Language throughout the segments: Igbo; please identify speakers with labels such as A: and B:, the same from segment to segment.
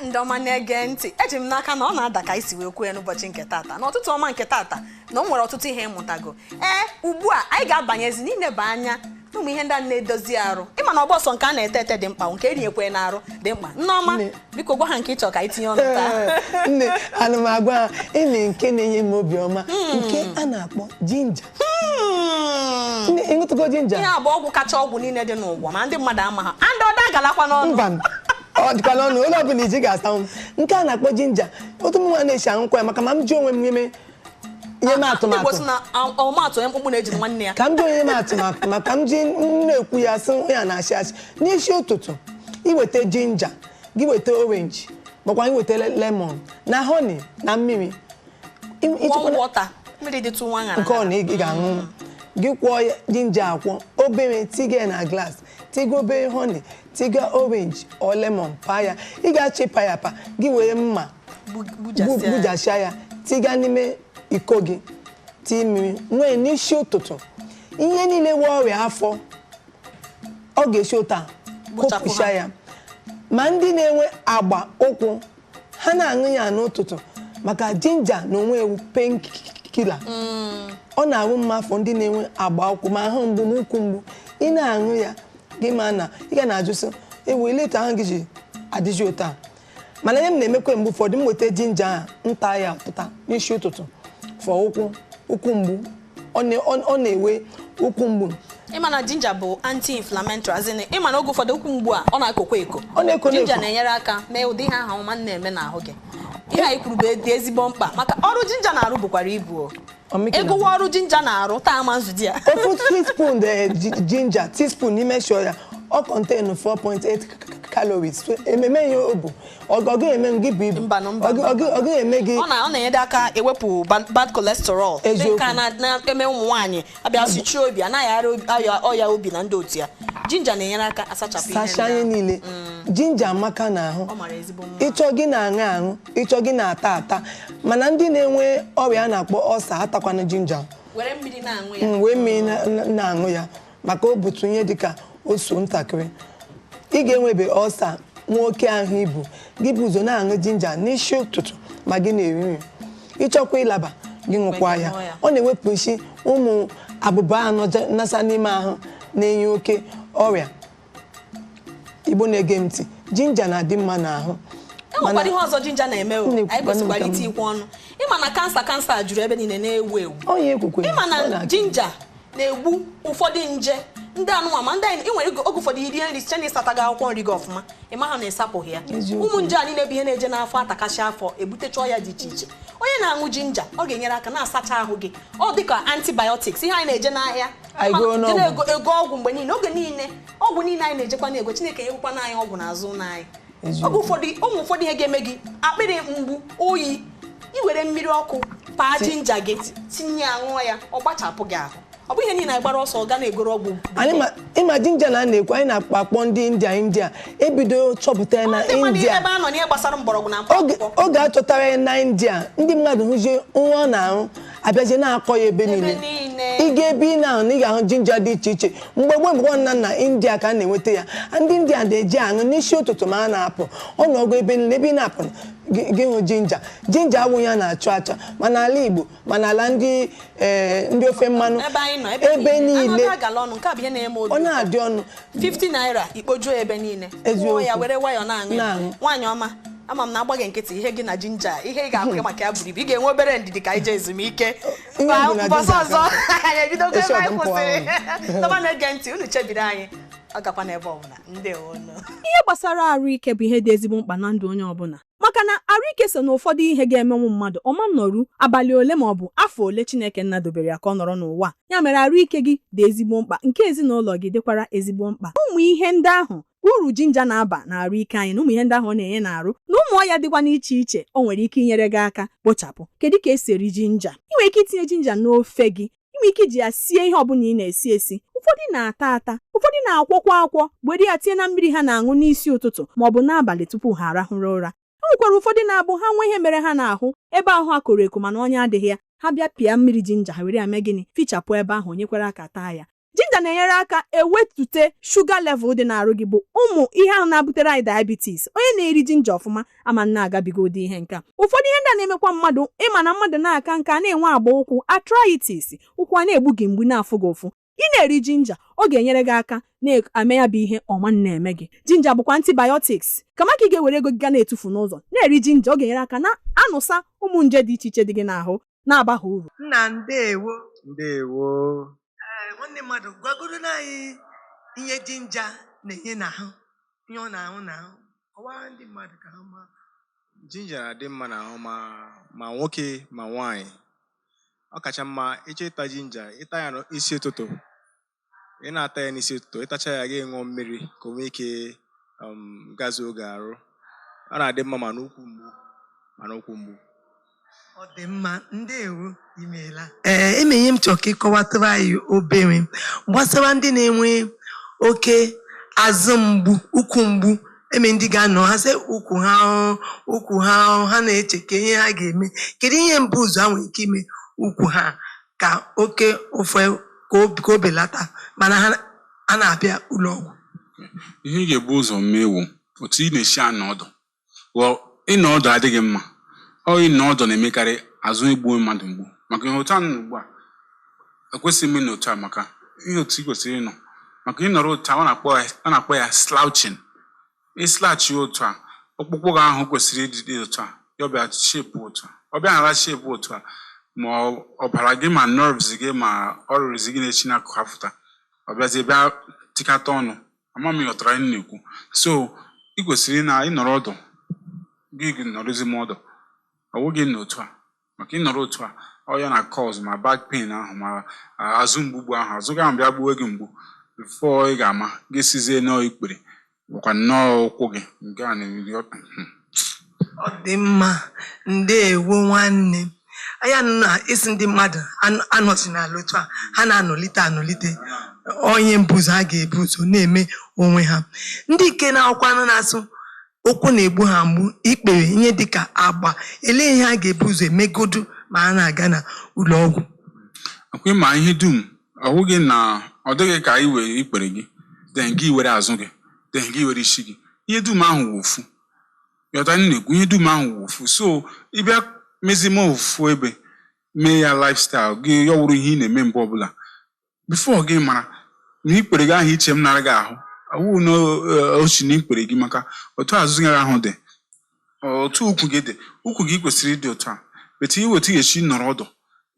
A: Ndị ọma na-ege ntị, eji m n'aka na ọ na-ada ka anyị si wee kwuo ya n'ụbọchị nke tata, n'ụtụtụ ọma nke tata, na o nwere ọtụtụ ihe ịmụtago. Ee, ugbu a anyị ga-abanyezi n'ileba anya n'ụmụ ihe ndị a na-edozi arụ. Ịma na ọbọsọ nke a na-ete ete dị mkpa, nke erinyekwe na-arụ dị mkpa. Nneọma,
B: Nne.
A: biko gwa ha nke ị chọrọ ka anyị tinye ọnụ taa.
B: Ee, nne, ana m agwa ha ịnị nke na-enye m obiọma, nke a na-akpọ ginger. Nne, ịṅụtụgo ginger?
A: Ihe a bụ ọgwụ kacha ọgwụ niile dị n'ụwa, ma ndị mmadụ ama ha and ọda galakwa n'ọnụ.
B: Mba, ọ dịkwa n'ọnụ onye ọbụla iji ga-asanwụ m. Nke a na-akpọ ginger, otu m nwa na-esi aṅụkwa ya, maka ma m ji onwe m nyeme ihe m
A: Ndị Igbo
B: atụmatụ
A: sị na ọmatụ onye mkpụmkpụ na-ejiri nwanne ya.
B: Ka m ji onye m atụmatụ, maka m ji m na-ekwu ya, sị ya na-achị achị n'isi ụtụtụ, iweta ginger gị, weta orange, makwa iweta lemon na honey na mmiri.
A: Warm water, mmiri dịtụ nwa ṅara.
B: Nke ọ na ị ga-aṅụ, gị kwọọ ginger akwọ obere, tiga ya na glass, tiga obere honey, tiga orange or lemon, paa ya. Ị ga-achị pa ya pa, gị were mma
A: gbujasịa ya.
B: Gbujasịa ya, tiga n'ime iko gị, tii mmiri nwee n'isi ụtụtụ. Ihe niile wee ọrịa afọ, ọ ga-esi ụta
A: gbuchapụ
B: kopụcha
A: ha.
B: Ya. Ma ndị na-enwe agba ụkwụ, ha na-aṅụ ya n'ụtụtụ, maka ginger na onwe ewu pain killer. Ọ na-arụ mma afọ ndị na-enwe agba ụkwụ, ma ahụ mgbu ma ụkwụ mgbu. Ị na-aṅụ ya, gị ma na ị ga na-ajụsị ewu ile ahụ gị ji adịzi ụtọ a. Mana ihe m na-emekwa mgbe ụfọdụ, m weta ginger a, nta ya pụta n'isi ụtụtụ fọ ụkwụ, ụkwụ mgbu, ọ na-ewe ụkwụ mgbu.
A: Ịma na ginger bụ anti-inflammatory, as in, ịma na oge ụfọdụ ụkwụ mgbu a, ọ na-ekokwa eko.
B: Ọ na-eko.
A: Ginger
B: na-eko.
A: Na-enyere aka mee ụdị ihe ahụ ọma na-eme n'ahụ gị. Ihe anyị kwuru bụ dị ezigbo mkpa, maka ọrụ ginger na-arụ bụkwara ibu o.
B: Ọmịiko.
A: Ego ọrụ ginger na-arụ taa ama nzudi ya.
B: Ofu teaspoon ginger, teaspoon n'ime sho ya, ọ contain 4.8 calories. So, ememe ihe o bụ, ọ gaghị eme gị bụ ibu.
A: Mba, mba,
B: Ọ gaghị eme gị.
A: Ọ na-enyere aka ewepụ bad cholesterol. Dị
B: Eziokwu.
A: nke a na-eme ụmụ nwaanyị abịa sichie obi, anaghị arịa ọya obi na ndị otu ya. Ginger na-enyere aka asachapụ ihe
B: sachaa
A: ndị
B: ihe
A: ahụ.
B: niile. Ginger amaka n'ahụ.
A: Ọ mara ezigbo mma.
B: Ịchọ gị na-aṅụ aṅụ, ịchọ gị na-ata ata, mana ndị na-enwe ọrịa a na-akpọ ọsa atakwana ginger.
A: Were mmiri na-aṅụ ya.
B: Wee mmiri na-aṅụ ya, maka o butu ihe dịka osu ntakịrị. Ị ga-enwebe ọsa, nwa oke ahụ ibu gị, bụ ụzọ na-aṅụ ginger n'isi ụtụtụ ma gị na-eri nri. Ịchọkwa ịlaba, gị ṅụkwa ya.
A: Ṅụọ ya.
B: Ọ na-ewepụ isi ụmụ abụba anọ nasa n'ime ahụ na-enye oke ọrịa. Igbo na-ege m ntị, ginger na-adị mma n'ahụ.
A: E nwekwara ihe ọzọ ginger na-eme o.
B: Na-ekwukwa
A: Anyị kwesịkwara
B: nke m.
A: itinyekwa ọnụ. Ịma na kansa juru ebe niile na-ewu ewu.
B: Onye ekwukwe
A: Ịma
B: ọ
A: na ginger na-egbu ụfọdụ nje ndị anụnwa, ma ndị anyị ị nwere oge ụfọdụ iri nri site na ịsata gị akwụkwọ nri gị ọfụma, ị maha na ịsapụghị ya.
B: Eziokwu.
A: Ụmụ nje a niile bụ ihe na-eje n'afọ atakashi afọ, ebutecha ọya dị iche iche. Onye na-aṅụ ginger, ọ ga-enyere aka na-asacha ahụ gị. Ọ dịka antibiotics, ihe anyị na-eje n'ahịa
B: Anyị goo
A: je
B: n'ọgwụ.
A: na-ego ego ọgwụ mgbe niile, oge niile, ọgwụ niile anyị na-ejekwa na-ego. Chineke enyewekwana anyị ọgwụ n'azụ ụlọ anyị.
B: Eziokwu.
A: Oge ụfọdụ, ụmụ ụfọdụ ihe ga-eme gị akpịrị mgbu, oyi, iwere mmiri ọkụ paa ginger gị, tinye ya, ṅụọ ya, ọ gbachapụ gị ahụ. Ọ bụ ihe niile anyị gbara ọsọ gaa na-egoro ọgwụ.
B: Anyị ma ịma ginger na a na-ekwu, anyị na-akpọ akpọ ndị India ebido chọpụta ya na
A: Ndị mmadụ
B: India.
A: ebe a nọ n'ihe gbasara mgbọrọgwụ na mkpa
B: Oge
A: akwụkwọ.
B: Oge a chọtara ya na India, ndị mmadụ hụzie nwa ọ na-arụ, abịazie na-akọ ya ebe
A: Ebe
B: niile.
A: niile.
B: Ị ga ebe ị na-ahụ na ị ga-ahụ ginger dị iche iche. Mgbe gboo, mgbe nna nna India ka a na-enweta ya. Ndị India na-eji aṅụ n'isi ụtụtụ ma a na-apụ ọnụọgụ ebe niile. Ebe ị na-apụ, gị hụ ginger. Ginger awụ ya na-achọ achọ, ma n'ala Igbo, ma n'ala ndị ndị ofe mmanụ.
A: Ebe anyị nọ,
B: ebe niile.
A: Anụ agala ọnụ. Nke a bụ ihe na-eme obi
B: Ọ na-adị ọnụ.
A: 50 naira, ikpojuo ebe niile.
B: Eziokwu.
A: Ṅụọ ya, were nwayọọ na-aṅụ ya.
B: Na-aṅụ.
A: Nwaanyị ọma, ama m na agbaghị nkịtị, ihe gị na ginger, ihe ị ga-akụ maka ya buru ibu. Ị ga-enwe obere ndidi ka anyị jee ezumike.
B: Ihe bụ na
A: Mbọsị
B: ginger
A: ọzọ anyị ebidogo
B: Esi
A: ebe anyị
B: ọdụm pụọ.
A: kwụsịrị. Tọba na-ege ntị, unu chebiri anyị, ọ gakwa n'ebe ọbụla. Ndewonu.
C: Ihe gbasara arụike bụ ihe dị ezigbo mkpa na ndụ onye ọbụla, maka na arụike so na ụfọdụ ihe ga-emenwu mmadụ ọma nọrụ abalị ole ma ọ bụ afọ ole Chineke nna dobere ya ka ọ nọrọ n'ụwa. Ya mere arụike gị dị ezigbo mkpa, nke ezinụlọ gị dịkwara ezigbo mkpa. Ụmụ ihe ndị ahụ, uru ginger na-aba na arụike anyị, na ụmụ ihe ndị ahụ ọ na-enye n'arụ, na ụmụ ọya dịkwa n'iche iche, o nwere ike inyere gị aka kpochapụ. Kedu ka esi eri ginger? Ị nwere ike itinye ginger n'ofe gị. Ị nwere ike iji ya sie ihe ọbụla ị na-esi esi. Ụfọdụ na-ata ata, ụfọdụ na-akwọkwa akwọ, were ya tinye na mmiri ha na-aṅụ n'isi ụtụtụ ma ọ bụ n'abalị tupu ha arahụrụ ụra. E nwekwara ụfọdụ na-abụ ha nwee ihe mere ha n'ahụ, ebe ahụ ha koro eko mana ọnya adịghị ya, ha bịa pịa mmiri ginger, ha were ya mee gịnị? Fichapụ ebe ahụ. Nyekwara aka taa ya. Ginger na-enyere aka ewetute sugar level dị n'arụ gị, bụ ụmụ ihe ahụ na-butere anyị diabetes. Onye na-eri ginger ọfụma ama na-agabiga ụdị ihe nke a. Ụfọdụ ihe ndị a na-emekwa mmadụ, ịma na mmadụ na-aka nka, na-enwe agba ụkwụ, arthritis, ụkwụ a na-egbu gị mgbu, na-afụ gị ụfụ, ị na-eri ginger, ọ ga-enyere gị aka na-eme ya bụ ihe ọma na-eme gị. Ginger bụkwa antibiotics. Kama ka ị ga-ewere ego gị ga na-etufu n'ụzọ, na-eri ginger, ọ ga-enyere aka na-anụsa ụmụ nje dị iche iche dị gị n'ahụ na-abaghị uru.
B: Nna, ndeewo.
D: Ndewo.
B: Ee, nwanne mmadụ, gwagoro anyị ihe ginger na-enye n'ahụ, ihe ọ na-ahụ n'ahụ. Kọwara ndị mmadụ ka ha maa.
D: Ginger na-adị mma n'ahụ, ma nwoke ma nwaanyị. Ọ kacha mma ịchọ ịta ginger, ịta ya n'isi ụtụtụ. Ị na-ata ya n'isi ụtụtụ, ịtacha ya, gị ṅụọ mmiri ka o nwee ike gazuo oge arụ. Ọ na-adị mma ma n'ukwu mgbu ma n'ụkwụ mgbu.
B: Ọ dị mma, ndeewo, imeela. Ee, eme ihe m chọrọ ka ịkọwatara anyị obere gbasara ndị na-enwe oke azụ mgbu, ụkwụ mgbu. Eme ndị ga-anọ ha sị ụkwụ ha ọ, ụkwụ ha ọ, ha na-eche ka ihe ha ga-eme. Kedu ihe mbụ ụzọ ha nwere ike ime ụkwụ ha ka oke ofe ka o belata, mana ha a na-abịa ụlọ ọgwụ?
E: Ihe ị ga-ebu ụzọ mee wụ otu ị na-esi anọ ọdụ. Well, ịnọ ọdụ adịghị mma. Ọ ịnọ ọdụ na-emekarị azụ egbuo mmadụ mgbu, maka ihe otu a nọ ugbu a, ekwesịghị m ịnọ otu a, maka ihe otu ị kwesịrị ịnọ, maka ịnọrọ otu a, ọ na-akpọ ya slouching. Ịslouch otu a, ọkpụkpụ gị ahụ kwesịrị ịdị dị otu a, ya ọbịa shape otu a, ọ bịa ghara shape otu a, ma ọbara gị ma nerves gị ma ọrịrịzi gị na-echi n'akụkụ afụta, ọ bịazie bịa tikata ọnụ. Ama m ịghọtara ihe m na-ekwu. So ị kwesịrị na ịnọrọ ọdụ gị nọrọzi m ọdụ, ọ bụghị n'otu a, maka ịnọrọ otu a, ọ ya na cause ma back pain ahụ ma azụ mgbugbu ahụ, azụ gị ahụ bịa gbuo gị mgbu. Before ị ga-ama, gị sizie nnọọ ikpere bụkwa nnọọ ụkwụ gị nke a na.
B: Ọ dị mma, ndeewo nwanne anyị. Anụ na isi ndị mmadụ anọchi n'ala otu a ha na-anọlite anọlite, onye mbụzọ ha ga-ebu ụzọ na-eme onwe ha. Ndị nke na-akwụkwọ anụ na-asụ ụkwụ na-egbu ha mgbu, ikpere, ihe dịka agba, elee ihe ha ga-ebu ụzọ emegodu ma ha na-aga na ụlọ ọgwụ?
E: Akwa ịma ihe dum, ọ bụghị na ọ dịghị ka ị were ikpere gị, then gị were azụ gị, then gị were isi gị. Ihe dum ahụ wụ ofu. Ghọta m na-ekwu, ihe dum ahụ wụ ofu. So ịbịa mezime ofu ebe, mee ya lifestyle gị, ya wụrụ ihe ị na-eme mgbe ọbụla, before gị mara na ikpere gị ahụ iche m nara gị ahụ, awụ na ochi na ikpere gị, maka otu azụ gị ahụ dị, otu ụkwụ gị dị, ụkwụ gị kwesịrị ịdị otu a. Etu iwetu ga-esi nọrọ ọdụ,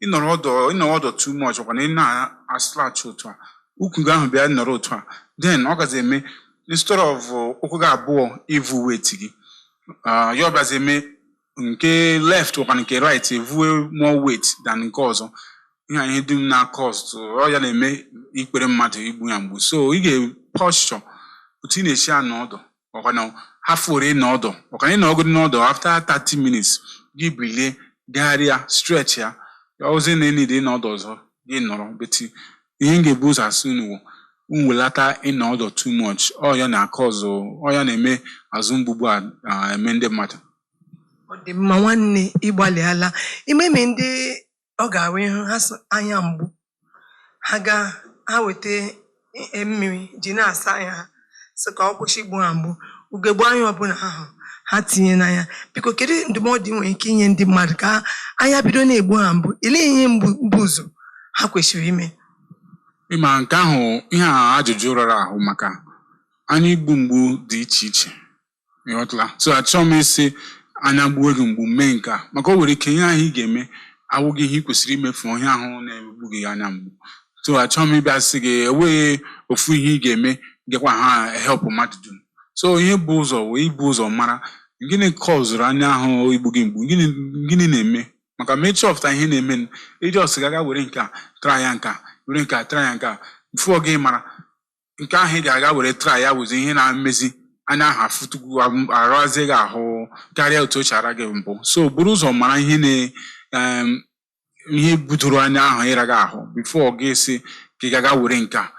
E: ịnọrọ ọdụ, ịnọrọ ọdụ too much, ọkwa na ị na-aslouch otu a, ụkwụ gị ahụ bịa nọrọ otu a, then ọ gazi eme instead of ụkwụ gị abụọ ivu weight gị, ya ọbịazi eme nke left ọkwa nke right evuwe more weight than nke ọzọ. Ihe a ihe dum na cause, ọ ya na-eme ikpere mmadụ igbu ya mgbu. So ị ga-posture, otu ị na-esi anọ ọdụ, ọkwa na hafụrụ ịnọ ọdụ, ọkwa na ịnọ ọgụdụ n'ọdụ, after 30 minutes gị bilie, gagharịa, stretch ya. Ozi na enid ịnọ ọdụ ọzọ, gị nọrọ. But ihe m ga-ebu ụzọ asị unu wụ mwelata ịnọ ọdụ too much. Ọ ya na cause, ọ ya na-eme azụ mgbugbu a eme ndị mmadụ.
B: Ọ dị mma nwanne, ịgbalịala imeme. Ndị ọ ga-awụ ịhụ ha sị anya mgbu, ha gaa ha weta mmiri ji na-asa anya ha, sị ka ọ kwụsị igbu ha mgbu. Ugegbe anya ọbụla ha hụrụ ha tinye n'anya. Biko, kedu ndụmọdụ ị nwere ike inye ndị mmadụ ka anya bido na-egbu ha mgbu? Elee ihe mgbu mbụ ụzọ ha kwesịrị ime?
E: Ịma nke ahụ, ihe a ajụjụ rara ahụ, maka anya igbu mgbu dị iche iche, ịghọtala? So achọghị m ịsị anya gbuo gị mgbu, mee nke a, maka o nwere ike ihe ahụ ị ga-eme awụghị ihe ị kwesịrị imefu ihe ahụ na-egbu gị anya mgbu. So achọghị m ịbịa sị gị enweghị ofu ihe ị ga-eme gakwa ha help mmadụ dum. So ihe bụ ụzọ wee ibu ụzọ mara gịnị kọzụrụ anya ahụ igbu gị mgbu, gịnị na-eme, maka ma ịchọpụta ihe na-eme, iji ọsị gaga were nke a try ya, nke a were nke a try ya, nke a before gị mara nke ahụ ị ga-aga were try ya wụzi ihe na-emezi anya ahụ afụtụgwu arazie gị ahụ karịa otu o si ara gị mbụ. So buru ụzọ mara ihe na ihe budoro anya ahụ ịra gị ahụ before gị sị ka ị gaga were nke a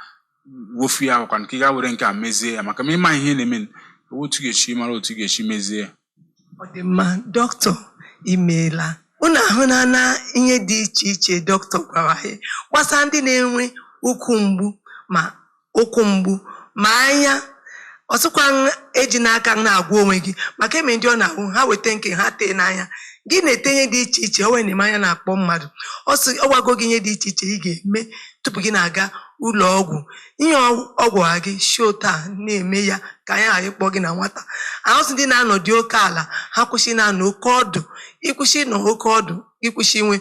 E: wofu ya, ọkwa nke ị ga were nke a mezie ya, maka ma ịma ihe na-eme, otu ga-esi mara otu ga-esi mezie ya.
B: Ọ dị mma, dọkịta, imeela. Unu ahụnana ihe dị iche iche dọkịta gwara anyị gbasara ndị na-enwe ụkwụ mgbu. Ma ụkwụ mgbu, ma anya, ọsịkwa eji n'aka na-agwọ onwe gị, maka eme ndị ọ na-ahụ ha weta nke ha tee n'anya gị, na-ete ihe dị iche iche, o nwere na-eme anya na-akpọ mmadụ. Ọ sị ọ gwago gị ihe dị iche iche ị ga-eme tupu gị na-aga ụlọ ọgwụ. Ihe ọ gwara gị shi taa na-eme ya ka anyị ghara ịkpọ gị na nwata ahụsị. Ndị na-anọ dị oke ala, ha kwụsị na-anọ oke ọdụ, ịkwụsị ịnọ oke ọdụ, ịkwụsị inwe